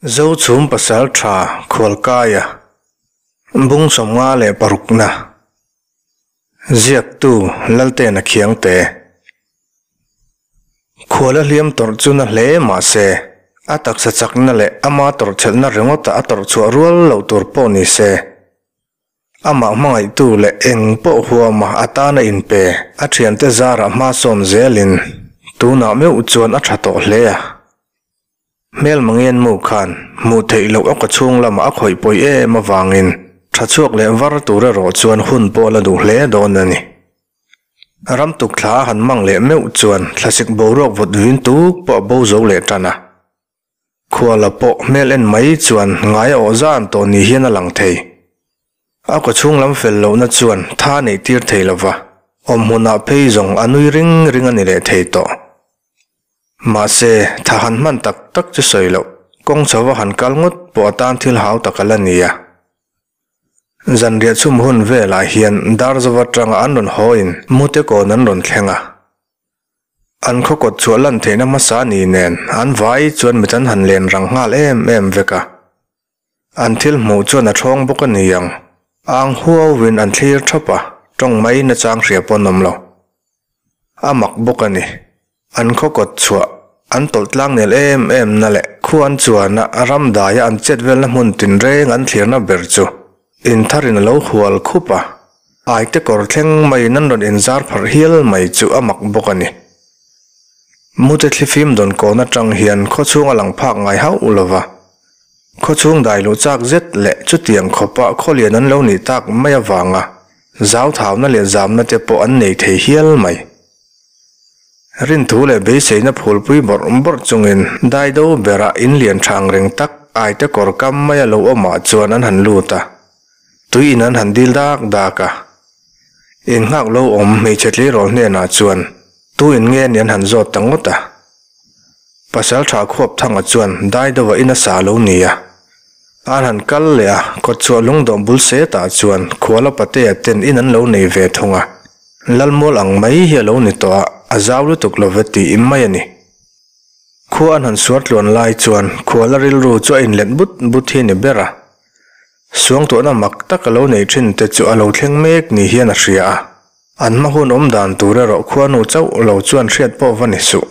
Zochhum Pasaltha Khualkaia Bung 56 na Ziaktu Laltena Khiangte Khuala hliam tawrh chu na hle mah se, a taksa chakna leh ama tawrhchhelhna ringawtah a tawrh chhuah rual loh tur pawh ni se. Amah hmangaihtu leh eng pawh huama a tana inpe a thiante zarah hma sawm zelin tunah meuh chuan a tha tawh hle a. Hmel mangian mu khan hmuh theih loh a kawchhung lamah a khawih pawi em avangin tha chhuak leh var tur erawh chuan hun pawh la duh hle dawn a ni. Ram tuk thla a han mang leh meuh chuan thlasik boruak vawt vin tuk pawh a bo zo leh tan a. Khuala pawh hmel en mai chuan ngai a awh zan tawh ni hian a lang thei. A kawchhung lam fel lohna chuan tha neih tir thei lova, awmhmunah phei zawng a nui ring ring a ni leh thei tawh. Mahse, tha han hman tak tak chu sawi loh, kawng chhova han kal ngawt pawh atan thil hau tak a la ni a. Zanriah chhum hun velah hian Darzova tanga an rawn hawiin mute kawn an rawn thleng a. An khaw kawt chhuah lan theihna hmasa ni nen an vai chuan mit an han len rang nghal em em vek a. An thil hmuh chuan a thawng bawk a ni ang. Ang huauin an thlir thap a, tawng mai nachang hria pawh an awm lo. A mak bawk a ni. An khaw kawt chhuah an tawlh tlang nel em em na leh khu an chuana ram daia an chet velna hmun tinreng an thlirna ber chu Intharin a lo hual khup a, aite kawr thleng maiin an rawn inzar pharh hial mai chu a mak bawk a ni. Mute thlifim dawn kawn atang hian khawchhung a lang phak ngai hauh lo va, khawchhung dai luh chak zet leh chutiang khawpa khawlian an lo nih tak mai avanga zauthauna leh zamna te pawh an nei thei hial mai. Rinthu leh beiseina phulpui bawrh bawrh chungin daido bera in lian tha ang reng tak aite kawr kam maia lo awmah chuan an han lut a, tui in an han dil dak dak a. Innghak lo awm hmeichhe tleirawl hnenah chuan tu in nge ni an han zawt ta ngawt a. Pasal tha khuap thanga chuan daido-a in a sa lo ni a. An han kal leh a, kawtchhuah lungdawh bul setah chuan khuala patea ten in an lo nei ve thung a. Lalmual ang mai hi a lo ni tawh a, a zau lutuk lo ve tiin mai a ni. Khua an han suar tluan lai chuan khuala rilru chu a inlet but but hi a ni ber a. Suangtuahna mak tak a lo nei thin te chu a lo thleng mek ni hian a hria a. An hma hun awm dan tur erawh khuanu chauh lo chuan hriat pawh va ni suh.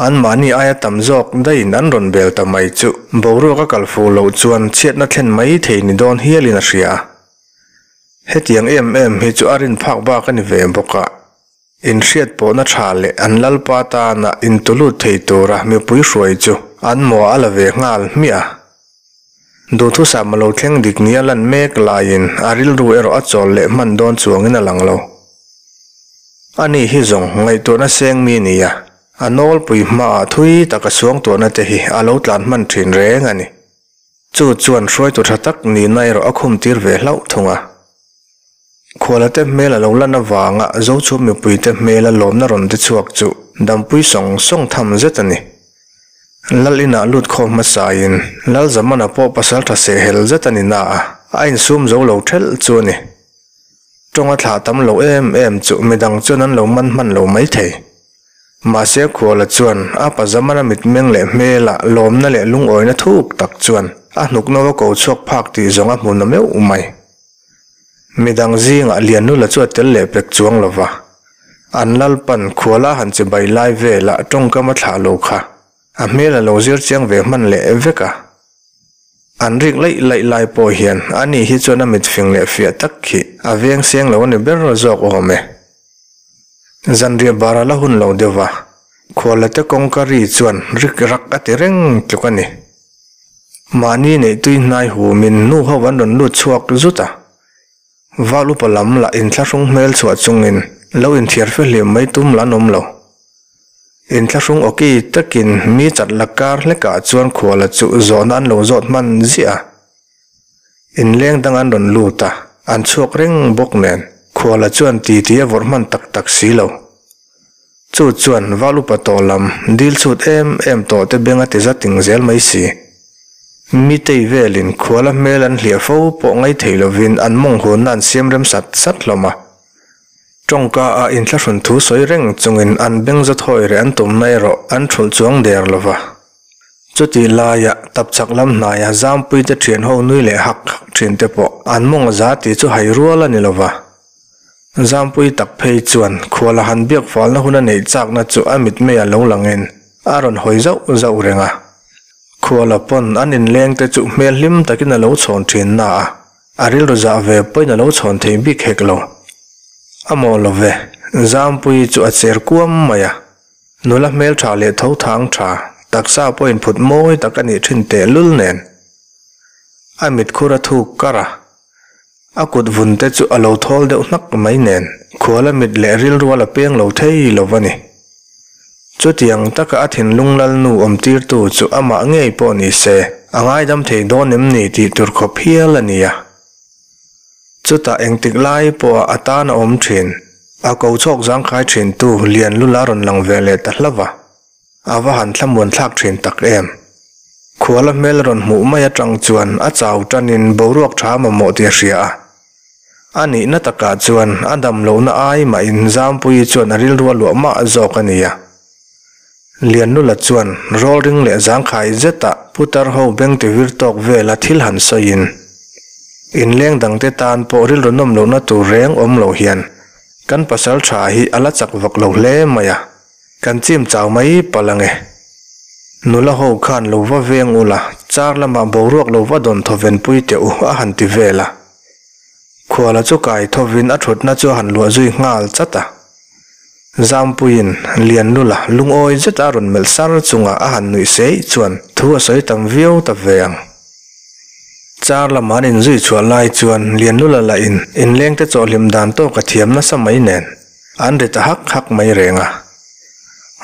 Anmahni aia tam zawk daihin an rawn bel ta mai chu boruak a kal fuh loh chuan chhiatna thlen mai thei ni dawn hialin a hria a. Hetiang em em hi chu a rin phak bak a ni ve bawk a, inhriat pawhna tha leh an lalpa tana intulut thei tura mipui hruai chu an maw a la ve nghal hmiah a. Duhthusam a lo thleng dik nia lan mek laiin a rilru erawh a chawl leh hman dawn chuangin a lang lo. Ani hi zawng ngaihtuahna seng mi a ni a, a nawlpui hmaah thui taka suangtuahna te hi a lo tlan hman thin reng a ni. Chu chuan hruaitu tha tak nihna erawh a khum tir ve hlauh thung a. Khualate hmel a lo lan avanga Zochhum mipuite hmela lawmna rawn ti chhuak chu dampui sawng sawng tham zet a ni. Lal inah lut khawm hmasain Lal Zamana pawh pasal tha seh hel zet a ni na a, a insum zo lo thelh chu a ni. Tawng a thlah tam lo em em chu midang chuan an lo man hman lo maithei. Mahse Khuala chuan a pa Zamana mitmeng leh hmela lawmna leh lungawina thuk tak chuan a hnuk no a ko chhuak phak tih zawng a hmu na meuh mai. Midang zingah Liannula chu a tel leh pek chuang lo va, an Lalpan Khuala han che bai lai velah tawngkam a thlah lo kha a hmel a lo zir chiang ve hman leh vek a. An rik laih laih lai pawh hian ani hi chuan a mit fing leh fiah tak khi a veng seng lo a ni ber zawk awm e. Zanriah bar a la hun lo deuh va, khualate kawngka ri chuan rik rak a ti reng tluk a ni. Mahni neih tui hnai humin nu ho an rawn lut chhuak zut a, val upa lam lah inthlahrung hmel chhuah chungin lo inthiar fe hlim mai tum lah an awm lo. Inthlahrung awki takin mi chat la kar hlekah chuan khuala chu zawhna an lo zawt hman ziah a. Inleng dang an rawn lut a, an chhuak reng bawk nen khuala chuan titi a vawrh hman tak tak si lo. Chu chuan val upa tawh lam dil chhut em em tawh te beng a ti za ting zel mai si. Mitei velin khuala hmel an hliah fo pawh ngaithei lovin an mawng hunna an siam rem sat sat hlawm a. Tawngka a inthlahrun thu sawi reng chungin an beng za thawi reh an tumna erawh an thulh chuang der lo va. Chutih laia tapchhak lam hnaia Zampuite thian ho nui leh hak hak thin te pawh an mawng a za tih chu hai rual a ni lo va. Zampui tak phei chuan khuala han biak falna hun a neih chakna chu a mitmei a lo langin a rawn hawi zauh zauh reng a. Khuala pawn an inleng te chu hmel hlim takin a lo chhawn thin na a, a rilru zah ve pawhin a lo chhawn thei bik hek lo. A maw lo ve, Zampuii chu a cher kuam mai a. Nula hmeltha leh tho thang tha, taksa pawhin phut mawi tak a nih thin tehlul nen. A mitkhur a thuk kar a. A kut vun te chu a lo thawl deuh hnak mai nen khuala mit leh rilrual a peng lo thei lo va ni. Chutiang taka a thinlung lalnu awm tirtu chu amah ngei pawh ni se a ngaidam thei dawn em ni tih tur khawp hial a ni a. Chutah engtik lai pawha a tan a awm thin, a ko chhawk zangkhai thintu Lian Lula rawn lang ve leh ta hlauh a. A va han thlamuan thlak thin tak em. Khuala hmel rawn hmuh mai atang chuan a chau tanin boruak tha mamawh tih a hria a. A nihna takah chuan a dam lohna ai mahin Zampuii chuan a rilru a luah mah zawk a nia. Liannula chuan rawlring leh zangkhai zetah putar ho beng tivir tawk vela thil han sawiin inleng dangte tan pawh rilru nawm lohna tur reng awm lo hian kan pasal tha hi a la chak vak lo hle mai a. Kan chim chau mai palh ange. Nula ho khan lo va veng ula, char lamah boruak lo va dawn thawven pui teh u a han ti vel a. Khuala chu kai thawvin a thutna chu a han luah zui nghal chat a. Zampuiin Lianlula lungawi zeta a rawn melh sar chunga a han nuih seih chuan thu a sawi tam viau ta ve ang. Char lamah an inzui chhuah lai chuan Lianlula lahin inlengte chawhhlim dan tawk a thiam nasa mai nen. An ri ta hak hak mai reng a.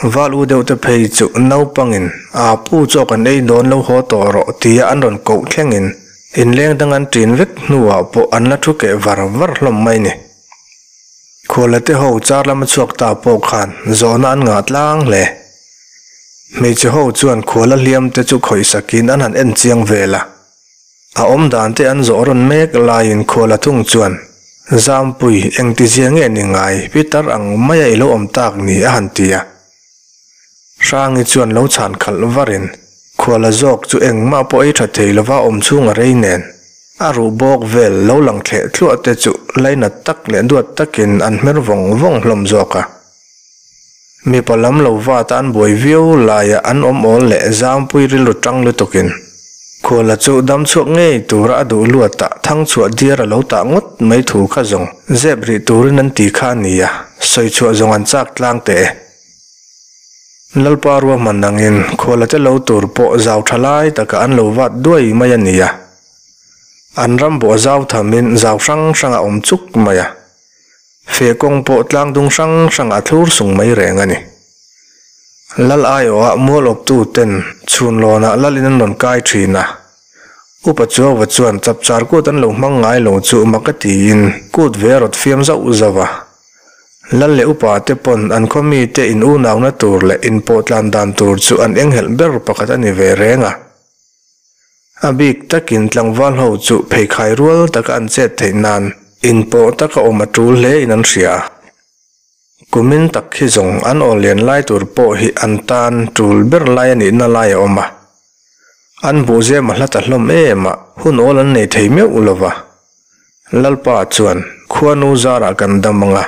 Val u deuh te phei chu naupangin a pu chaw kan ei dawn lo haw tawh rawh tia an rawn koh thlengin inleng dang an ṭin vek hnuah pawh an la thu keh var var hlawm mai ni. Khuala te ho char lama chhuak ta pawh khan zawhna an ngah tlang hle. Hmeichhe ho chuan khuala hliam te chu khawih sakin an han en chiang vel a. A awm dan te an zawh rawn mek laiin khuala thung chuan, Zampui, engtizia nge ni ngai, pitar ang maia i lo awm tak ni a han ti a. Hrangi chuan lo chhan khalh varin, Khuala zawk chu engmah pawh ei tha thei lova awm chhung a rei nen, a ruh bawk vel lo lang thleh thluah te chu lainat tak leh duat takin an hmer vawng vawng hlawm zawk a. Mipa lam lo vat a an buai viau laia an awm awl leh Zampui rilru tang lutukin Khuala chu dam chhuak ngei tura a duh luatah thangchhuah diar a lo tah ngawt mai thu kha zawng zep rih turin an ti kha a ni a, sawi chhuah zawng an chak tlang teh e. Lalpa ruahman angin Khuala te lo tur pawh zau tha lai takah an lo vat duai mai a ni a, an ram bawh zau thamin zau hrang hrang a awm chuk mai a. Feh kawng pawh tlang dung hrang hrang a thlur sung mai reng a ni. Lal aiawhah mual awptu ten chhun lawnah lalin an rawn kai thin a. Upa Chuauva chuan chapchar kut an lo hmang ngai lo chu mak a tiin kut ve a rawt fiam zauh zauh a. Lal leh upa te pawn an khaw mite in unauna tur leh inpawh tlan dan tur chu an enghelh ber pakhat a ni ve reng a. A bik takin tlangval ho chu pheikhai rual taka an chet theih nan inpawh taka awm a tul hle in an hria. Kumin tak hi zawng an aw lian lai tur pawh hi an tan tul ber lai a nihna lai a awm a. An buhzem a hla ta hlawm em a, hun awl an nei thei meuh lo va. Lalpa chuan khuanu zarah kan dam ang a,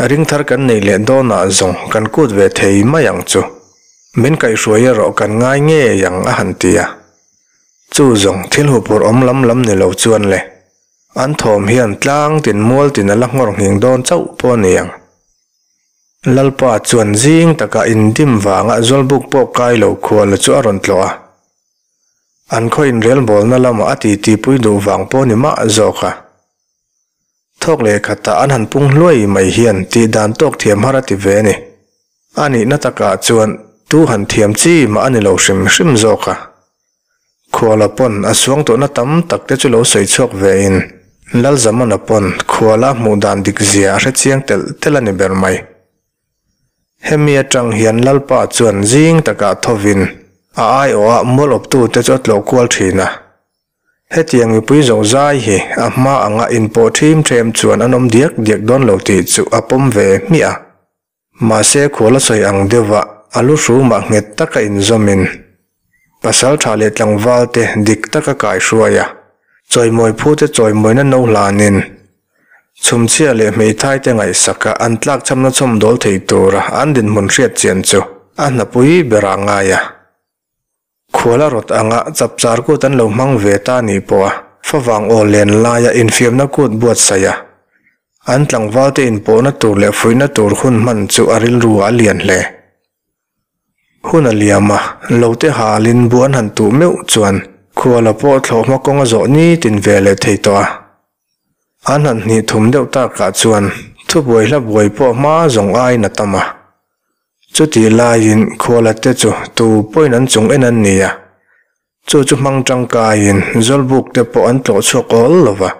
ringthar kan nei leh dawnah zawng kan kut ve thei mai ang chu. Min kaihhruai erawh kan ngai ngei ang a han ti a. Chu zawng thil huphurh awm lam lam ni lo chuan le. An thawm hian tlang tin mual tin a la nghawr nghing dawn chauh pawh a ni ang. Lalpa chuan zing takah indim vanga Zawlbuk pawh kai lo khuala chu a rawn tlawh a. An khaw inrelbawlna lamah a titipui duh vang pawh ni mah zawk a. Thawk leh khatah an han pung hluai mai hian tih dan tawk thiam har a ti ve a ni. A nihna takah chuan tu han thiam chi mah a ni lo hrim hrim zawk a. Khuala pawn a suang tawhna tam tak te chu lo sawi chhuak ve in Lalzamana pawn khuala a hmuh dan dik zia a hre chiang telh telh a ni ber mai. Hemi atang hian Lalpa chuan zing takah thovin a aiawhah mual awptute chu a tlawh kual thin a. Hetiang mipui zawh zai hi a hma anga inpawh ṭhim ṭhem chuan an awm diak diak dawn lo tih chu a pawm ve hmiah a. Mahse khual a sawi ang deuhva a lu hrumah nghet taka inzawmin. Pasalṭha leh tlangvalte dik taka kaihruai a, chawimawi phute chawimawina no hlanin, chhumchhia leh hmeithaite ngaihsaka an tlakchhamna chhawmdawl thei tura an dinhmun hriat chian chu a hnapui berah a ngai a. Khuala rawt anga chapchar kut an lo hmang ve ta nih pawha favang aw len laia infiamna kut buatsaih a, an tlangvalte inpawhna tur leh fuihna tur hun hman chu a rilru a lian hle. Hun a liam a, lo te halin bu an han tuh meuh chuan khuala pawh thlawh hma kawng a zawh nitin ve leh thei tawh a. An han hnih thum deuh takah chuan thubuai hla buai pawh hma zawng aiin a tam a. Chutih laiin khuala te chu tu pawhin an chung en an ni a, chu chu hmang tangkaiin zawlbuk te pawh an tlawh chhuak awl lo va.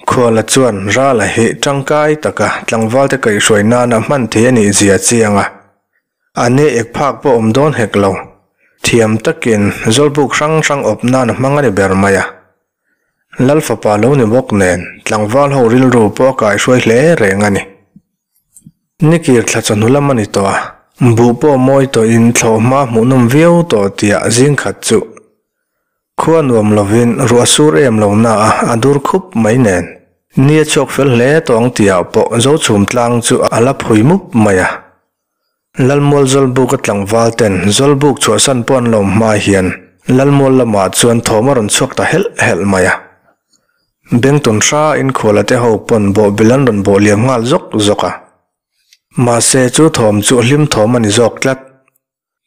Khuala chuan Rala hi tangkai taka tlangvalte kaihhruai nana hman thei a nih zia chiang a, a ne ek phak pawh awm dawn hek lo. Thiam takin zawlbuk hrang hrang awp nan a hmang a ni ber mai a. Lal fapa lo ni bawk nen tlangval ho rilru pawh a kaihhruai hle reng a ni. Nikir thla chawhnu lam a ni tawh a, buh pawh mawi tawhin thlawhhma hmuhnawm viau tawh tiah zing khat chu Khua nuam lovin ruah sur em lo na a, a dur khup mai nen. Ni a chhuak fel hle tawh ang tihah pawh Zochhum tlang chu a la phui mup mai a. Lalmual Zawlbuk a tlangval ten Zawlbuk chhuahsan pawh an lo hma hian Lalmual lamah chuan thawm a rawn chhuak ta helh helh mai a. Bengtun hra in khuala te ho pawn bawhbil an rawn bawh liam nghal zawk zawk a. Mahse chu thawm chu hlim thawm a ni zawk tlat.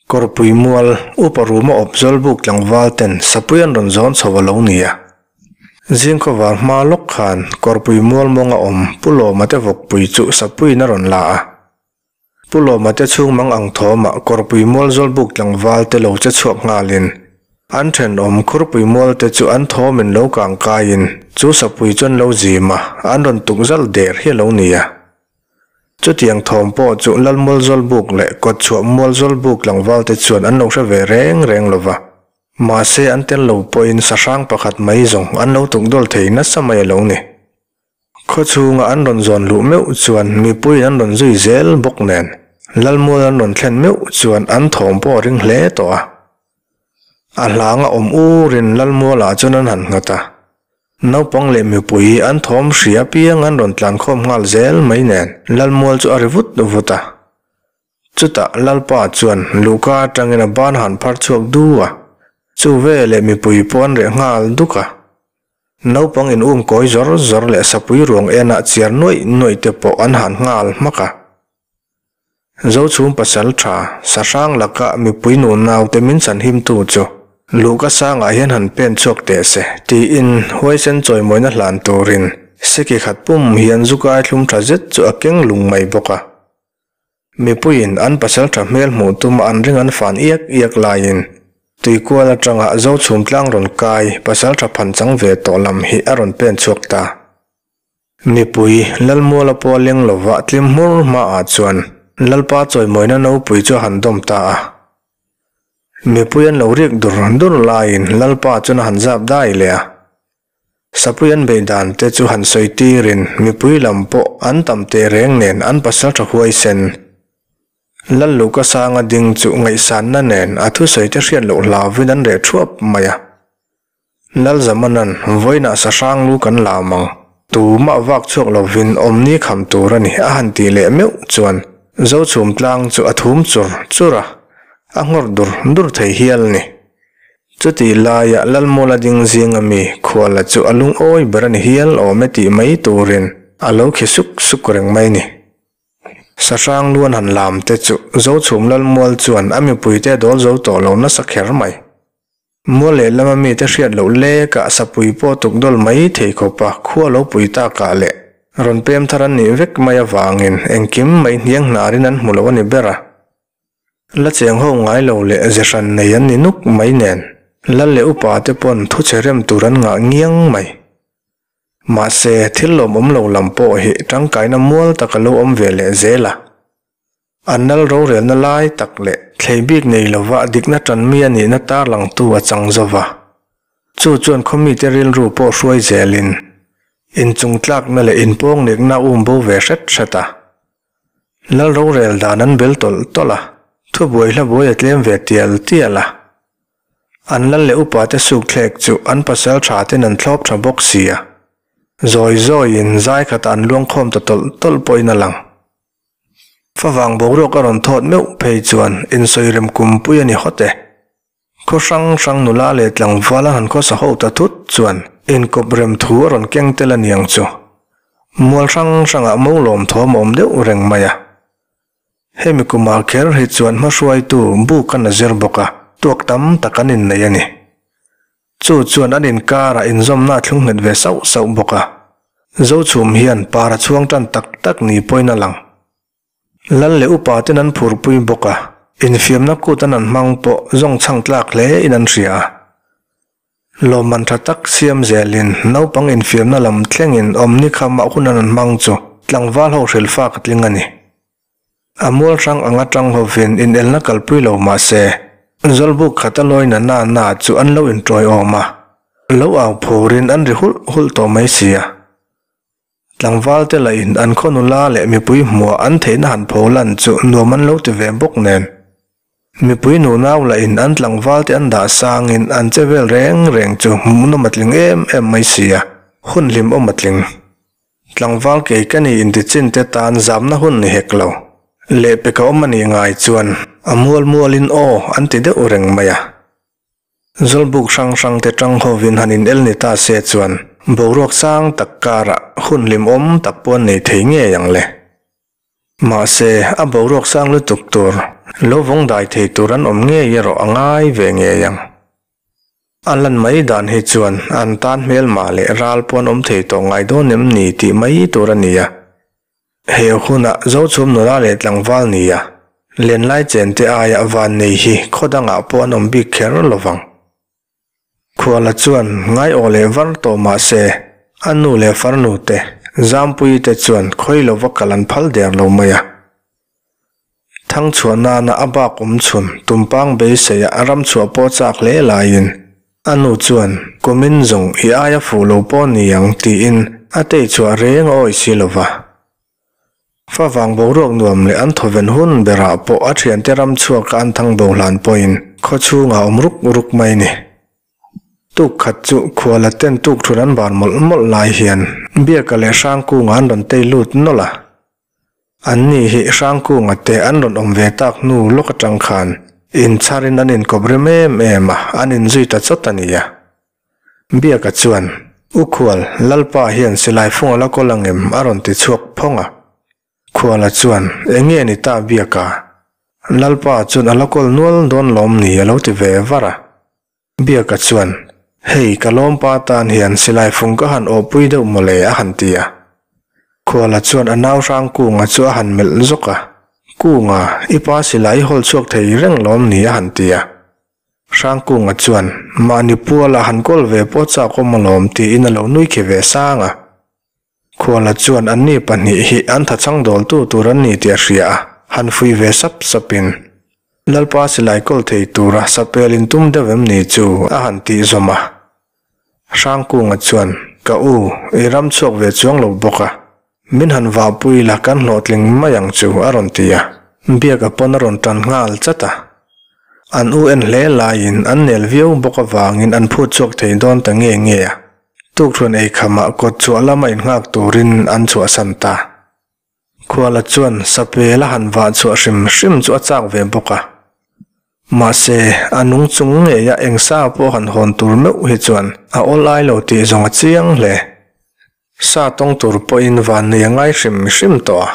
Kawrpui mual, upa ruma awp Zawlbuk tlangval ten sapui an rawn zawn chho a lo ni a. Zing khawvar hma lawk khan Kawrpui mual mawnga awm Pu Lawma te vawkpui chu sapuiin a rawn la a. Pu Lawma te chhung mang ang thawmah Kawrpui mual Zawlbuk tlangval te lo che chhuak nghalin an thenawm Khurpui mual te chu an thawmin lo kang kaiin chu sapui chu an lo zim a, an rawn tuk zal der hi a lo ni a. Chutiang thawm pawh chu Lalmual Zawlbuk leh Kawtchhuah Mual Zawlbuk tlangvalte chuan an lo hre ve reng reng lo va. Mahse an tel lo pawhin sahrang pakhat mai zawng an lo tukdawl thei nasa mai a lo ni. Khawchhunga an rawn zawn luh meuh chuan mipuiin an rawn zui zel bawk nen Lalmual an rawn thlen meuh chuan an thawm pawh a ring hle tawh a. A hlanga awm urin Lalmualah chuan an han nghat a. Naupang leh mipui an thawm hria piang an rawn tlankhawm nghal zel mai nen Lalmual chu a ri vut vut a. Chutah Lalpa chuan luhka atangin a ban han phar chhuak du a, chu veleh mipui pawh an reh nghal duk a. Naupang in um kawi zawr zawr leh sapui ruang enah chiar nuaih nuaih te pawh an han nghal hmak a. Zochhum pasal tha, sahrang laka mipui nu naute min chhanhimtu chu luhka sangah hian han pen chhuak teh se, tiin huaisen chawimawina hlan turin seki khat pum hian zukai thlum tha zet chu a keng lung mai bawk a. Mipuiin an pasal tha hmel hmuh tuma an ring an fan iak iak laiin Tuikual atanga Zochhum tlang rawn kai pasal tha phan chang ve tawh lam hi a rawn pen chhuak ta. Mipui, Lalmuala pawh a leng lova tlim hmur hmaah chuan Lalpa chawimawina nopui chu a han dawm ta a. Mipui an lo rik dur dur laiin Lalpa chuan a han zap dai leh a. Sapui an beih dan te chu han sawi tirin mipui lam pawh an tam teh reng nen an pasal tha huaisen. Lal Luka Sanga ding chu ngaihsanna nen a thusawi te hriat loh hlauvin an reh thuap mai a. Lalzamanan, Vawiinah sahrang lu kan lam ang. Tumah vak chhuak lovin awmni kham tur a ni, a han tih leh meuh chuan Zochhum tlang chu a thum chur chur a, a nghawr dur dur thei hial a ni. Chutih laia Lalmawla ding zinga mi khuala chu a lungawi ber a ni hial awm e tih mai turin a lo khi suk suk reng mai a ni. Sahrang lu an han lam te chu Zochhum Lalmual chuan a mipuite a dawl zo tawh lo nasa kher mai. Mual leh lama mite hriat loh lekah sapui pawh tuk dawl mai thei khawpa khua lo pui takah leh rawn pem thar an nih vek mai avangin engkim mai hniang hnarin an hmu lo a ni ber a. La cheng ho ngai lo leh ze hran nei an ni nuk mai nen lal leh upa te pawn thu che rem tur an ngah ngiang mai. Mahse thil lawmawm lo lam pawh hi tangkaina mual tak a lo awm ve leh zel a. An lal rorelna lai tak leh thlei bik nei lova dikna tan mi a nihna tarlangtu a chang zo va. Chu chuan khawmite rilru pawh hruai zelin inchung tlakna leh inpawngnikna a um bo ve hret hret a. Lal rorel dan an bel tawlh tawlh a, thubuai hla buai a tlem ve tial tial a. An lal leh upate sukthlek chu an pasal tha ten an thlawp tha bawk si a. Zawi zawiin zai khatah an luangkhawm ta tawlh tawlh pawhin a lang. Favang boruak a rawn thawt meuh phei chuan insawirem kumpui a ni hawt e. Khaw hrang hrang nula leh tlangval an han khawsa ho ta thut chuan inkawp rem thu a rawn keng tel a niang chu. Mual hrang hrangah mo lawm thawm a awm deuh reng mai a. Hemi kumah kher hi chuan hmahruaitu buk an a zir bawk a, tuak tam tak an innei a ni. Chu chuan an inkarah inzawmna a thlung nghet ve sauh sauh bawk a. Zochhum hian par a chhuang tan tak tak ni pawhin a lang. Lal leh upa ten an phurpui bawk a, infiamna kut an an hmang pawh zawng chhang tlak hle in an hria a. Lawmman tha tak siam zelin naupang infiamna lam thlengin awmni khamah hun an an hmang chu tlangval ho hrilhfak a tling a ni. A mual hrang anga tang hovin inelna kalpui lo mah se, Zawlbuk khat a lawi na na na chu an lo inṭawiawm a, lo au phurin an ri hulh hulh tawh mai si a. Tlangvalte lahin an khaw nula leh mipui hmuah an theihna han pho lan chu nuam an lo ti ve bawk nen. Mipui nunau lahin an tlangvalte an dah sangin an che vel reng reng chu hmuhnawm a tling em em mai si a, hun hlimawm a tling. Tlangval kei ka ni inti chin te tan zamna hun ni hek lo. Lehpek a awm a nih ngai chuan a mual mualin aw an ti deuh reng mai a. Zawlbuk hrang hrang te tang hovin han in el ni ta se chuan boruak sang tak karah hun hlimawm tak pawh an nei thei ngei ang le. Mahse, a boruak sang lutuk tur lo vawng dai thei tur an awm ngei erawh a ngai ve ngei ang. A lan mai dan hi chuan an tan hmelmah leh ral pawh an awm thei tawh ngai dawn em ni tih mai tur a ni a. He hunah Zochhum nula leh tlangval ni a, lenlai chente aia van nei hi khaw dangah pawh an awm bik kher lo vang. Khuala chuan ngaiawh leh var tawh mah se, a nu leh farnu te, Zampuii te chuan khawi lova kal an phal der lo mai a. Thangchhuah nana a bak awm chhun Tumpang beiseia a ram chhuah pawh chak hle laiin a nu chuan kumin zawng i aia fuh lo pawh ni ang tiin a tei chhuah reng a awih si lo va. Favang boruak nuam leh an thawven hun berah pawh a thiante ram chhuaka an thang bo hlan pawhin khaw chhungah awm ruk ruk mai ni. Tuk khat chu khuala ten tuk thun an bar mawlh mawlh lai hian Biaka leh Hrangkunga an rawn tei lut nawlh a. An ni hi Hrangkunga te an rawn awm ve tak hnu lawk atang khan inchharin an inkawp rem em em a, an inzui ta chawt a nia. Biaka chuan, U Khual, Lalpa hian silai fung a la kawl angem? a rawn ti chhuak phawng a. Khuala chuan, Enge ni ta Biaka? Lalpa chuan a la kawl nual dawn lawm ni a lo ti ve var a. Biaka chuan, Hei, ka lawmpa tan hian silai fung ka han awhpui deuh mawle a han ti a. Khuala chuan a nau Hrangkunga chu a han melh zawk a, Kunga, i pa silai i hawl chhuak thei reng lawm ni a han ti a. Hrangkunga chuan, Mahni puala han kawl ve pawh chak awm alawm tiin a lo nui khi ve sang a. Khuala chuan anni pahnih hi an thachhang dawltu tur an ni tih a hria a, han fui ve sap sapin, Lalpa silai kawl thei tura sapel in tum deuh em ni chu a han tih zawm a. Hrangkunga chuan, Ka u, i ram chhuak ve chuang lo bawk a, min han vahpui la kan hlawhtling mai ang chu a rawn ti a. Biaka pawn a rawn tan nghal chat a. An u en hle laiin an nel viau bawk avangin an phut chhuak thei dawn ta nge nge a. Tukṭhuan ei khamah kawt chhuah lama innghak turin an chhuahsan ta. Khuala chuan sapel a han vah chhuah hrim hrim chu a chak ve bawk a. Mahse, a nung chung ngeia eng sa pawh han hawn tur meuh hi chuan a awl ai lo tih zawng a chiang hle. Sa tawng tur pawhin van nei a ngai hrim hrim tawh a,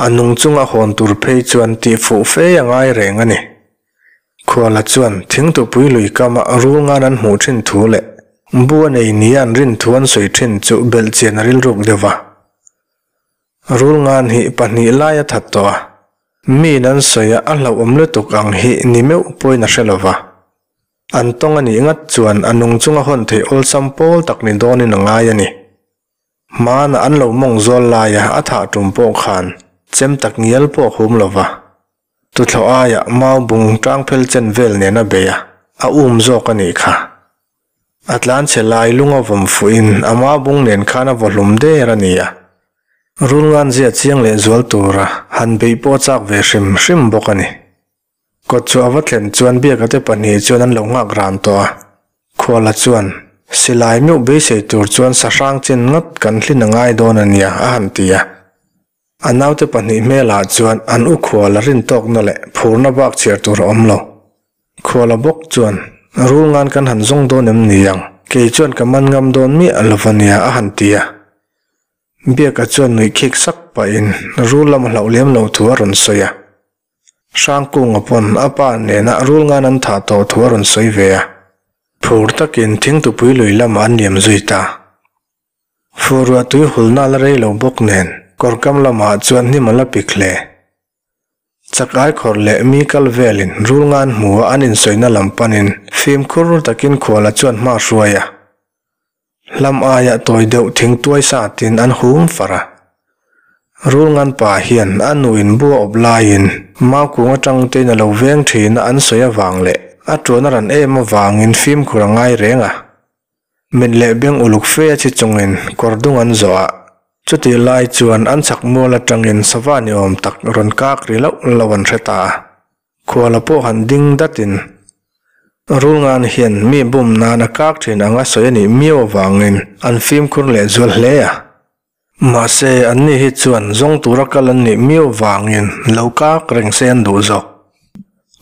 a nung chunga hawn tur phei chuan tih fuh fe a ngai reng a ni. Khuala chuan thingtupui lui kama rul ngan an hmuh thin thu leh bu a nei nia an rin thu an sawi thin chu belhchian a rilruk deuh va. Rul ngan hi pahnih lai a that tawh a, miin an sawi a a hlauhawm lutuk ang hi ni meuh pawhin a hre lo va. An tawng a nih ngat chuan a nung chunga hawn theih awlsam pawl tak ni dawnin a ngai a ni. Hmana an lo mawng zawl laia a thah tum pawh khan chem tak ngial pawh a hum lo va. Tuthlawh aiah mau bung tang phel chen vel nen a bei a, a um zawk a nih kha. A tlan chhe lai lung a vawm fuhin a mau bung nen khan a vaw hlum der a ni a. Rulngan zia chiang leh zual tura han beih pawh a chak ve hrim hrim bawk a ni. Kawtchhuah a va thlen chuan Biaka te pahnih chuan an lo nghak ran tawh a. Khuala chuan, Silai meuh beisei tur chuan sahrang chin ngawt kan hlin a ngai dawn a nia, a han ti a. A naute pahnih hmelah chuan an u khuala rintawkna leh phurna bak chhiar tur a awm lo. Khuala bawk chuan, Rul ngan kan han zawng dawn em ni ang? Kei chuan ka man ngam dawn miah lo va nia, a han ti a. Biaka chuan nuih khik sak pahin rul lam a hlauh lem lo thu a rawn sawi a. Hrangkunga pawn a pa nena rul ngan an thah tawh thu a rawn sawi ve a. Phur takin thingtupui lui lamah an liam zui ta. Fur ruah tui hulna la rei lo bawk nen kawrkam lamah chuan hnim a la pik hle. Chak ai khawrh leh mi kal velin rul ngan hmu a an insawina lam panin fimkhur takin khuala chuan hma hruai a. Hlam aia tawi deuh thing tuai satin an hum far a. Rulngan pa hian a nu in bu a awp laiin mau kung atang tein a lo veng thin a an sawi avang leh a tuan a ran em avangin fimkhur a ngai reng a. Mit leh beng uluk fe a chi chungin kawr dung an zawh a, chutih lai chuan an chhak mual atangin sava ni awm tak rawn kak ri loh loh an hre ta a. Khuala pawh han ding datin Rulngan hian mi bum nan a kak thin anga sawi a nih miau avangin an fimkhur leh zual hle a. Mahse, anni hi chuan zawng tura kal an nih miau avangin lo kak reng se an duh zawk.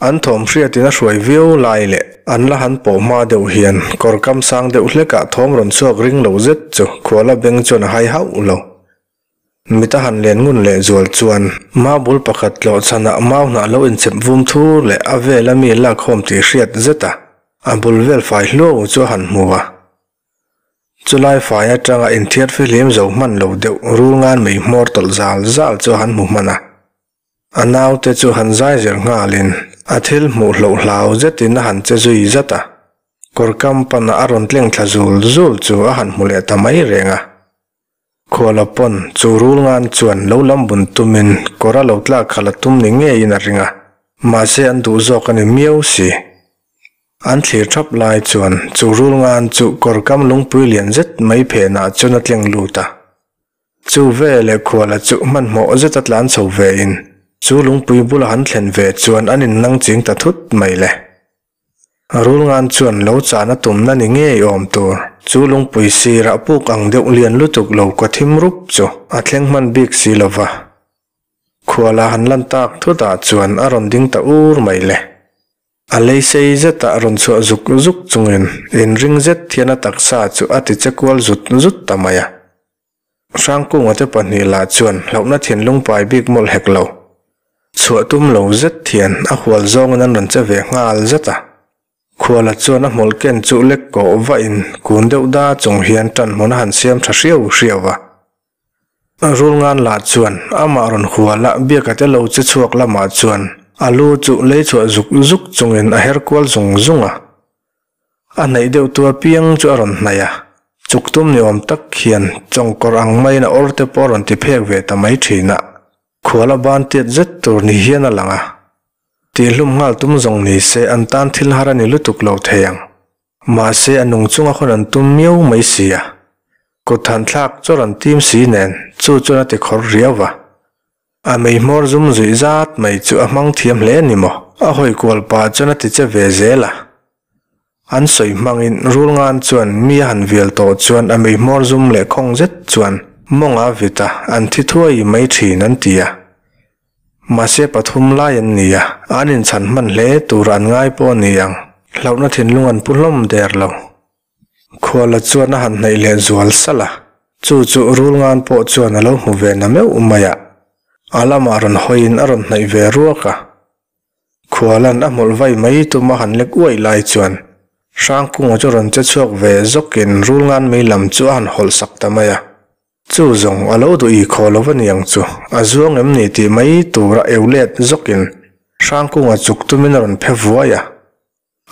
An thawm hriatin a hruai viau lai leh an la han pawh hma deuh hian kawr kam sang deuh hlekah thawm rawn chhuak ring lo zet chu Khuala beng chuan a hai hauh lo. Mit a han len ngun leh zual chuan mau bul pakhat tlawh chhanah mau hnah lo inchep vum thur leh a vela mi lakkhawm tih hriat zet a, a bul vel fai hluau chu a han hmu a. Chulai fai atanga inthiar fihlim zo hman lo deuh rul ngan mei hmawr tawlh zal zal chu a han hmu hman a. A naute chu han zai zir nghalin a thil hmuh hloh hlau zetin a han che zui zat a. Kawr kam panah a rawn tleng thla zul zul chu a han hmu leh ta mai reng a. Khuala pawn chu rul ngan chuan lo lam bun tumin kawr a lo tlak khalh a tum ni ngeiin a ring a, mahse an duh zawk a ni miau si. An thlir thap lai chuan chu rul ngan chu kawr kam lungpui lian zet mai phenah chuan a tleng lut a. Chu veleh khuala chu hmanhmawh zet a tlan chho vein chu lungpui bula han thlen ve chuan an innang ching ta thut mai le. Rulngan chuan lo chahna tumna ni ngei awm tur chu lungpui sirah puk ang deuh lian lutuk lo kaw thim rup chu a thleng hman bik si lo va. Khuala han lan tak thutah chuan a rawn ding ta ur mai le. A lei sei zetah rawn chhuah zuk zuk chungin inring zet hian a taksa chu a ti che kual zut zut ta mai a. Hrangkunga te pahnih lah chuan hlauhna thinlung pai bik mawlh hek lo. Chhuah tum lo zet hian a hual zawngin an rawn che ve nghal zet a. Khuala chuan a hmawlh ken chu lek kawh vahin kun deuh da chung hian tan hmun a han siam tha hriau hriau a. Rulngan lah chuan amah rawn hual a biaka te lo che chhuak lamah chuan a lu chu lei chhuah zuk zuk chungin a her kual zung zung a. A hnaih deuh tu apiang chu a rawn hnaih a, chuk tum ni awm tak hian chawngkawr ang maiin a awr te pawh a rawn ti phek ve ta mai thin a, khual a ban tiat zet tur ni hian a lang a. Tihhlum nghal tum zawng ni se an tan thil har a ni lutuk lo thei ang. Mahse a nung chunga hawn an tum miau mai si a, kut han thlak chu a rawn tim si nen chu chuan a ti khawr riau va. A mei hmawr zum zuih zat mai chu a hmang thiam hle a ni maw? A hawi kual pah chuan a ti che ve zel a. An sawi hmangin Rulngan chuan mi a han vial tawh chuan a mei hmawr zum leh khawng zet chuan mawng a vit a, an thi thuai mai thin an ti a. Mahse pathum lai an ni a, an inchhan hman hle tur an ngai pawh a ni ang, hlauhna thinlung an pu hlawm der lo. Khuala chuan a han hnaih leh zual salh a, chu chu Rulngan pawh chuan a lo hmu ve na meuh mai a. A lamah rawn hawiin a rawn hnaih ve ruak a. Khualan a hmawlh vai mai tum a han lek uaih lai chuan Hrangkunga chu rawn che chhuak ve zawkin Rulngan mei lam chu a han hawlh sak ta mai a. Chu zawng a lo duh i khaw lo va niang chu a zuang em ni tih mai tura eu let zawkin Hrangkunga chuk tumin a rawn phe vuai a.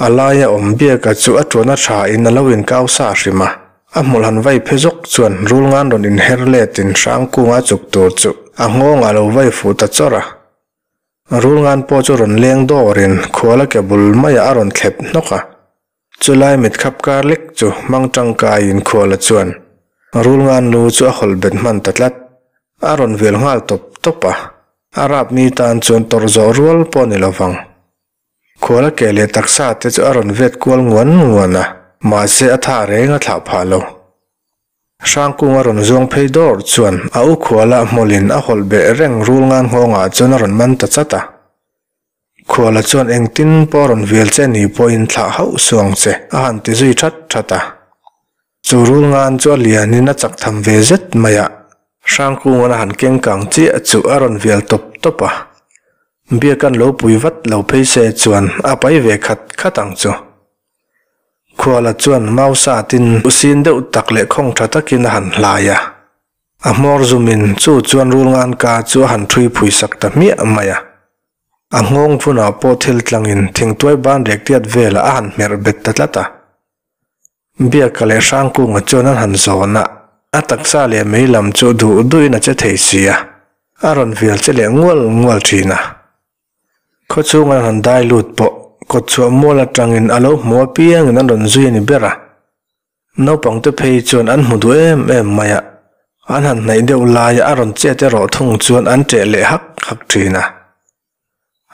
A laia awm biaka chu a tuan a tha in a lo inkau sa hrim a, a hmul han vai phe zawk chuan rulngan rawn inher let in Hrangkunga chuk tur chu a nghawng ah lo vai fuh ta chawrh a. Rulngan pawh chu rawn leng dawr in khuala ke bul maiah a rawn thlep hnawk a. Chulai mitkhap kar lek chu hmang tangkai in khuala chuan rulngan lu chu a hawlh bet hman ta tlat. A rawn vel nghal tawp tawp a, a rap mi tan chuan tawrh zawh rual pawh a ni lovang. Khuala ke leh taksa te chu a rawn vet kual nguan nguan a, mahse a tha reng a thlah phah lo. Hrangkung a rawn zuang phei dawr chuan a u khuala hmawlin a hawlh beh reng rul ngan nghawngah chuan a rawn man ta chat a. Khuala chuan engtin pawh a rawn vial che ni pawhin thlah hauh suh ang che a han ti zui that that a. Chu rul ngan chu a lianin a chak tham ve zet mai a, Hrangkungan a han keng kang chiah chu a rawn vial tawp tawp a. Biakan lo pui vat lo phei se chuan a pai ve khat khat ang chu. Khuala chuan mau satin usin deuh tak leh khawng tha takin a han hlai a. A hmawr zumin chu chuan rul ngan ka chu a han thui phui sak ta hmiah mai a. A nghawng phunah pawh thil tlangin thingtuai ban rek tiat velah a han hmerh bet ta tlat a. Biaka leh Hrangkunga chuan an han zawn a, a taksa leh mei lam chu duh duhin a che thei si a, a rawn vial che leh ngual ngual thin a. Khawchhung an han dai lut pawh kawtchhuah mual atangin a lo hmu apiangin an rawn zui a ni ber a. Naupangte phei chuan an hmu duh em em mai a, an han hnaih deuh laia a rawn chet erawh thung chuan an ṭeh leh hak hak thin a.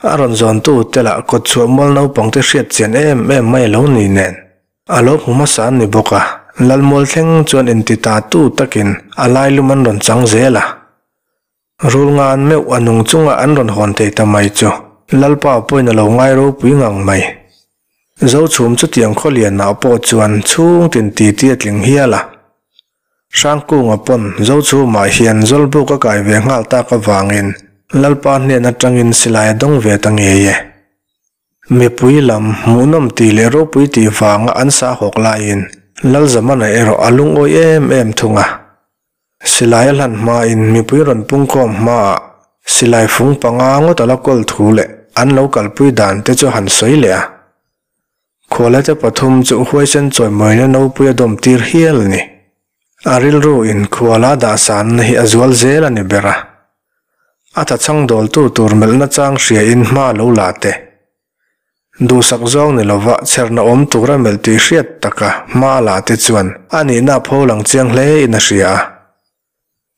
A rawn zawntu te lah kawtchhuah mual naupangte hriat chian em em mai a lo ni nen, a lo hmu hmasa an ni bawk a, Lalmual thleng chuan inti ta tu takin a lailum an rawn chang zel a. Rul ngan meuh a nung chunga an rawn hawn thei ta mai chu Lalpa pawhin a lo ngai ropui ngang mai. Zochhum chutiang khawlianah pawh chuan chhungtin titi a tling hial a. Hrangkunga pawn Zochhumah hian Zawlbuk a kai ve nghal tak avangin Lalpa hnen atangin silai a dawng ve ta ngei e. Mipui lam hmuhnawm tih leh ropui tih vanga an sa hawk laiin Lalzamana erawh a lungawi em em thung a. Silai a hlan hmain mipui rawn pungkhawm hmaah silai fung panga ngawt a la kawl thu leh an lo kalpui dan te chu han sawi leh a. Khualate pathum chu huaisen chawimawina nopui a dawm tir hial a ni. A rilru in khuala dahsanna hi a zual zel a ni ber a. A thachhang dawltu tur melhna chang hria in hma lo la te. Duhsak zawng ni lova chherna awm tura melh tih hriat taka hma la te chuan a nihna a pho lang chiang hle in a hria a.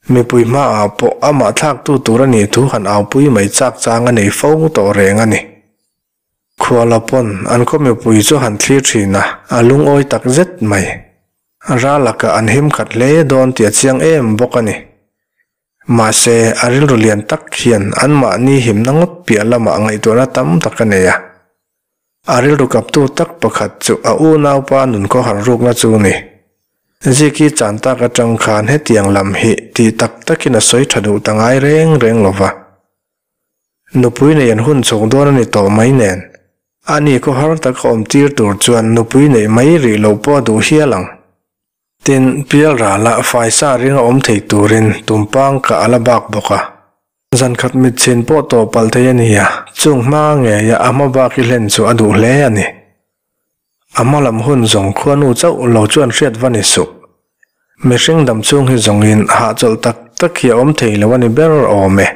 Mipui hmaah pawh amah thlaktu tur a nih thu han aupui mai chak chang a nei fo tawh reng a ni. Khuala pawn an khaw mipui chu han thlir thin a, a lungawi tak zet mai. Ral lakah an him khat hle dawn tih a chiang em bawk a ni. Mahse, a rilru lian tak hian anmahni himna ngawt piah lamah ngaihtuahna tam tak a nei a. A rilru kaptu tak pakhat chu a unaupa nunkhawhar rukna chu ni. Ziki chan tak atang khan hetiang lam hi tih tak takin a sawi tha duh ta ngai reng reng lo va. Nupui nei an hun chhawk dawn a ni tawh mai nen, a ni khaw har tak a awm tir tur chuan nupui neih mai rih loh pawh a duh hial ang. Tin, pial rala faisa ring a awm thei turin tumpang ka a la bak bawk a. Zankhat mitchhin pawh tawh palh thei a ni a, chung hma ngeia a hma bak i hlen chu a duh hle a ni. A hma lam hun zawng khuanu chauh lo chuan hriat va ni suh. Mihring dam chhung hi zawngin hahchawlh tak tak hi a awm thei lo a ni ber awm e.